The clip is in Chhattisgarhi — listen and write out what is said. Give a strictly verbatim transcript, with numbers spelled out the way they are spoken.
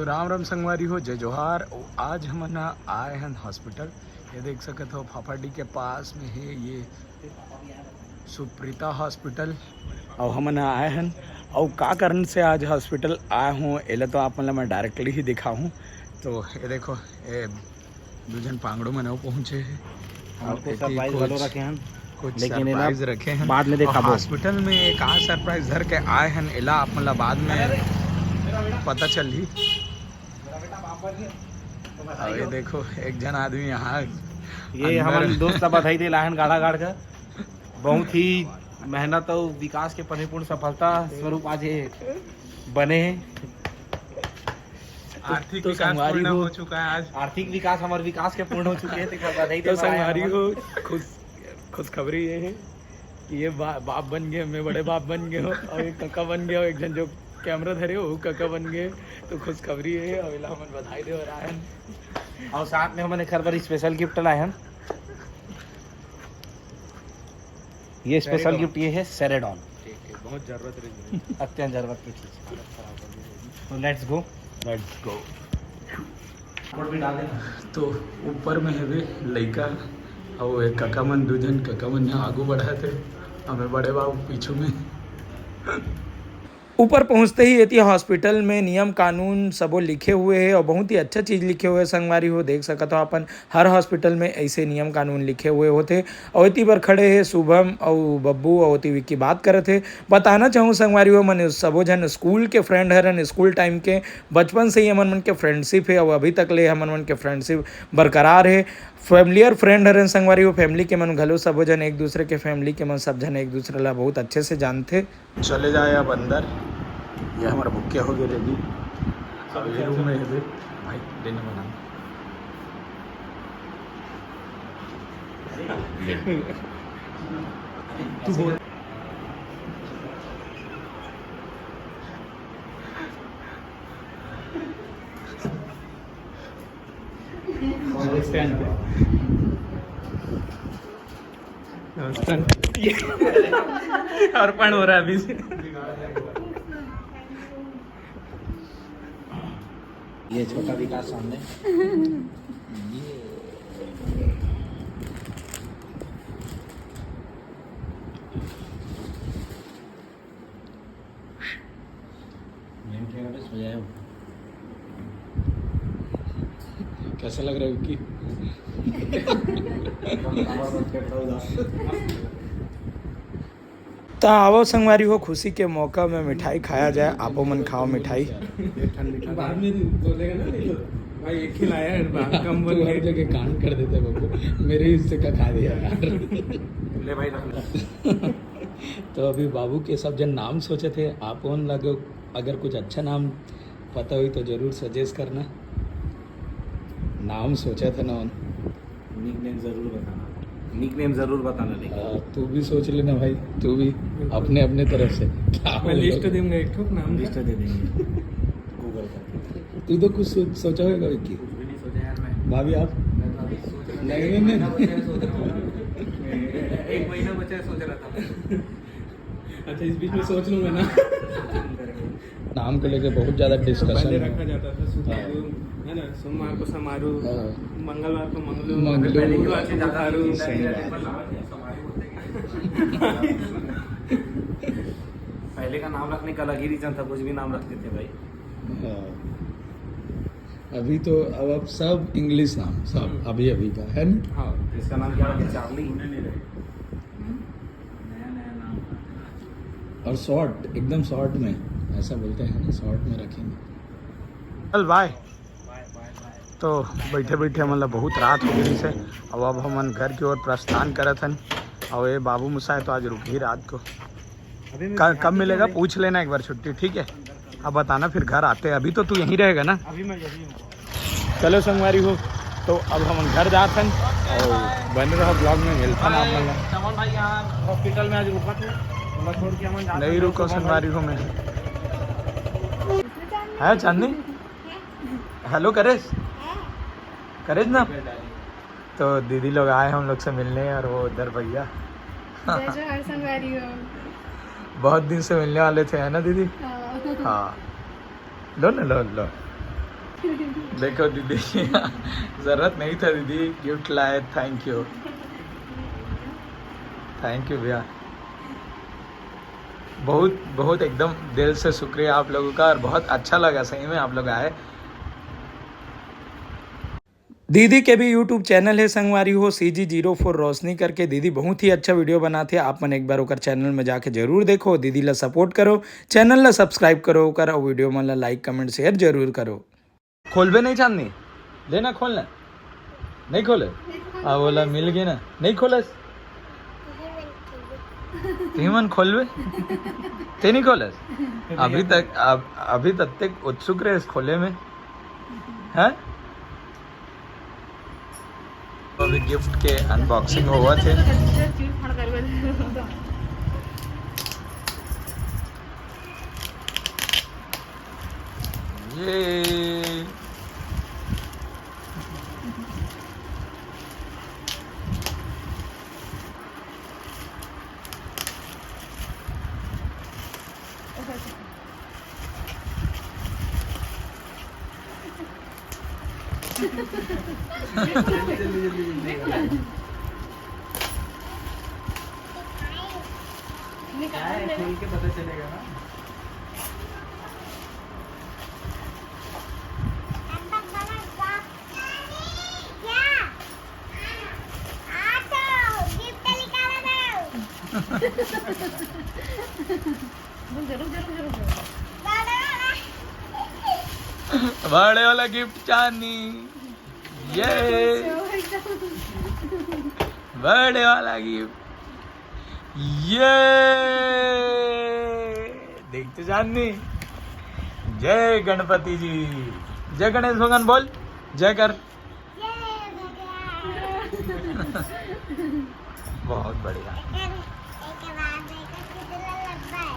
तो राम राम संगवारी हो, जय जोहार। अउ आज हमन ह आए हन हॉस्पिटल। ये देख सकत हो, फाफाडी के पास में है ये सुप्रीता हॉस्पिटल। अउ हमन ह आए हन, अउ का कारण से आज हॉस्पिटल आए हों, एला तो आप मन ला मैं डायरेक्टली ही दिखाहूँ। तो ये देखो, ये दू झन पांगड़ो मन अउ पहुंचे हे। हमन कुछ एती सरप्राइज कुछ, घलो रखे हन, कुछ लेकिन एला सरप्राइज रखे हन। बाद में अउ देखाबो। हॉस्पिटल में का सरप्राइज धर के आए हन, एला आप मन ला बाद में पता चलही। अउ ये देखो, एक झन आदमी यहाँ ये अंदर हमन दोस्त ला बधाई दे लाहन गाड़ा गाड़ के। बहुत ही मेहनत अउ विकास के परिपूर्ण सफलता स्वरूप आज ये बने हे। आर्थिक तो विकास संगवारी पूर्ण हो। हो चुका है आज। आर्थिक विकास हमर विकास के पूर्ण हो चुके हैं, तेकर बधाई तो देना है संगवारी हमर। हो, खुश, खुशखबरी ये है कि ये बा-, बाप बन गए, मैं बड़े बाप बन गए हो, और एक कका बन गया, एक जन जो कैमरा धरे हो, वो कका बन गए, तो खुशखबरी ये है, और इला हमन बधाई दे और आए हैं। और साथ में हमन एक हर बार स्पेशल गिफ्ट लाए हैं। ये स्पेशल सेरेडॉन। गिफ्ट ये है सेरेडॉन। ठीक है, बहुत जरूरत रही है। अत्यंत जरूरत की चीज। तो लेट्स गो। Let's go. तो ऊपर में हेवे लइका, अउ एक कका मन, दू झन कका मन ह आगू बढ़त हे, हमें बड़े बाबू पीछू में। ऊपर पहुंचते ही एती हॉस्पिटल में नियम कानून सबो लिखे हुए हे और बहुत ही अच्छा चीज लिखे हुए हे। संगवारी हो, देख सकत हो अपन, हर हॉस्पिटल में ऐसे नियम कानून लिखे हुए होते। और एती बर खड़े हे शुभम और बब्बू और ओती विक्की बात करत हे। बताना चाहूँ संगवारी हो, मन सबो झन स्कूल के फ्रेंड हरन, स्कूल टाइम के, बचपन से ही हमन मन के फ्रेंडशिप हे और अभी तक ले हमन मन के फ्रेंडशिप बरकरार हे। फैमिलियर फ्रेंड हरन संगवारी हो, फैमिली के मन घलो सबो झन एक दूसरे के, फैमिली के मन सब झन एक दूसरे ला बहुत अच्छे से जानथे। चले जाए अब अंदर। ये हमारा बुक क्या हो गया रेडी। अब ये रूम में है भाई, लेने वाला। तू बोल। अर्पण हो रहा है अभी से। ये छोटा विकास सामने। कैसा लग रहा है विक्की? त आवो संगवारी हो, खुशी के मौका में मिठाई खाया जाए। आपो मन खाओ मिठाई। बाद में बोलेगा ना, नहीं तो भाई, एक खिलाया है, बात कम बोल तू हर जगह कांड कर देता है बाबू, मेरे हिस्से का खा दिया यार। ले भाई, रख ले। तो अभी बाबू के सब जन नाम सोचे थे, आप मन लगे अगर कुछ अच्छा नाम पता हुई तो जरूर सजेस्ट करना। नाम सोचा था ना उन। निकनेम जरूर बताना, निकनेम जरूर बताना, लेकिन हाँ, तू भी सोच लेना भाई, तू भी बिल्कुल। अपने अपने तरफ से क्या मैं बोल लिस्ट रहा? दूंगा, एक ठो नाम लिस्ट का। दे देंगे गूगल करके। तू तो कुछ सोच, सोचा होगा विक्की? कुछ भी नहीं सोचा यार मैं। भाभी आप? मैं तो अभी सोच रहा नहीं, नहीं, नहीं। महीना बचा है, सोच रहा हूँ। एक महीना बचा है, सोच रहा था। अच्छा, इस बीच में सोच लूंगा ना। नाम को लेके बहुत ज्यादा डिस्कशन पहले है। रखा जाता था सुमारू, हाँ। है ना, सोमवार को समारू, हाँ। मंगलवार को मंगलू। मंगलू। पहले की बात है, ज्यादा सही बात। पहले का नाम रखने का अलग ही रीजन था, कुछ भी नाम रखते थे भाई। हाँ। अभी तो अब, अब सब इंग्लिश नाम, सब हम्म। अभी अभी का है ना? हाँ, इसका नाम क्या रखें? चार्ली। नया नया नाम। और शॉर्ट, एकदम शॉर्ट में, ऐसा बोलते हैं ना, शॉर्ट में रखेंगे। चल बाय। तो बैठे बैठे हमन ला बहुत रात हो गई से, अब अब हमन घर की ओर प्रस्थान करत हन। और ये बाबू मुसाए तो आज रुक ही रात को। अभी मैं क-, कब मिलेगा, पूछ लेना एक बार छुट्टी, ठीक है? अब बताना फिर घर आते हैं, अभी तो तू यहीं रहेगा ना? अभी मैं यहीं हूँ। चलो संगवारी हो, तो अब हमन घर जात हन और बने रहो ब्लॉग में, मिलथन आप मन ला। चमन भाई यहाँ हॉस्पिटल में आज रुकत हे, ओला छोड़ के हमन जात हन। नहीं रुको संगवारी हो, मैं है चांदनी। हेलो करेश, करेश ना। तो दीदी लोग आए हम लोग से मिलने और वो उधर भैया। जय जोहार संगवारी हो। बहुत दिन से मिलने वाले थे, है ना दीदी? हाँ। हाँ। लो ना, लो, लो। देखो दीदी, जरूरत नहीं था दीदी, गिफ्ट लाए। थैंक यू, थैंक यू भैया। बहुत बहुत एकदम दिल से शुक्रिया आप लोगों का, और बहुत अच्छा लगा सही में आप लोग आए। दीदी के भी यूट्यूब चैनल है संगवारी हो, सी जी जीरो फोर रोशनी करके। दीदी बहुत ही अच्छा वीडियो बनाथे, आप मन एक बार ओकर चैनल में जाके जरूर देखो, दीदी ला सपोर्ट करो, चैनल ला सब्सक्राइब करो ओकर, और वीडियो मन ला लाइक, कमेंट, शेयर जरूर करो। खोलबे नहीं चांदनी, लेना खोलना, नहीं खोले। आ बोला मिल गए ना, नहीं खोलस। तुही मन खोलबे, ते नहीं खोलस। अभी तक अब, अभी तक तक उत्सुक रहे खोले में, हैं? अभी गिफ्ट के अनबॉक्सिंग होवत हे। ये निकाल दे। खोल के पता चलेगा ना। बड़े वाला गिफ्ट चांदनी, ये बड़े वाला गिफ्ट, ये देख तो चांदनी। जय गणपति जी, जय गणेश भगवान बोल, जय कर। बहुत बढ़िया।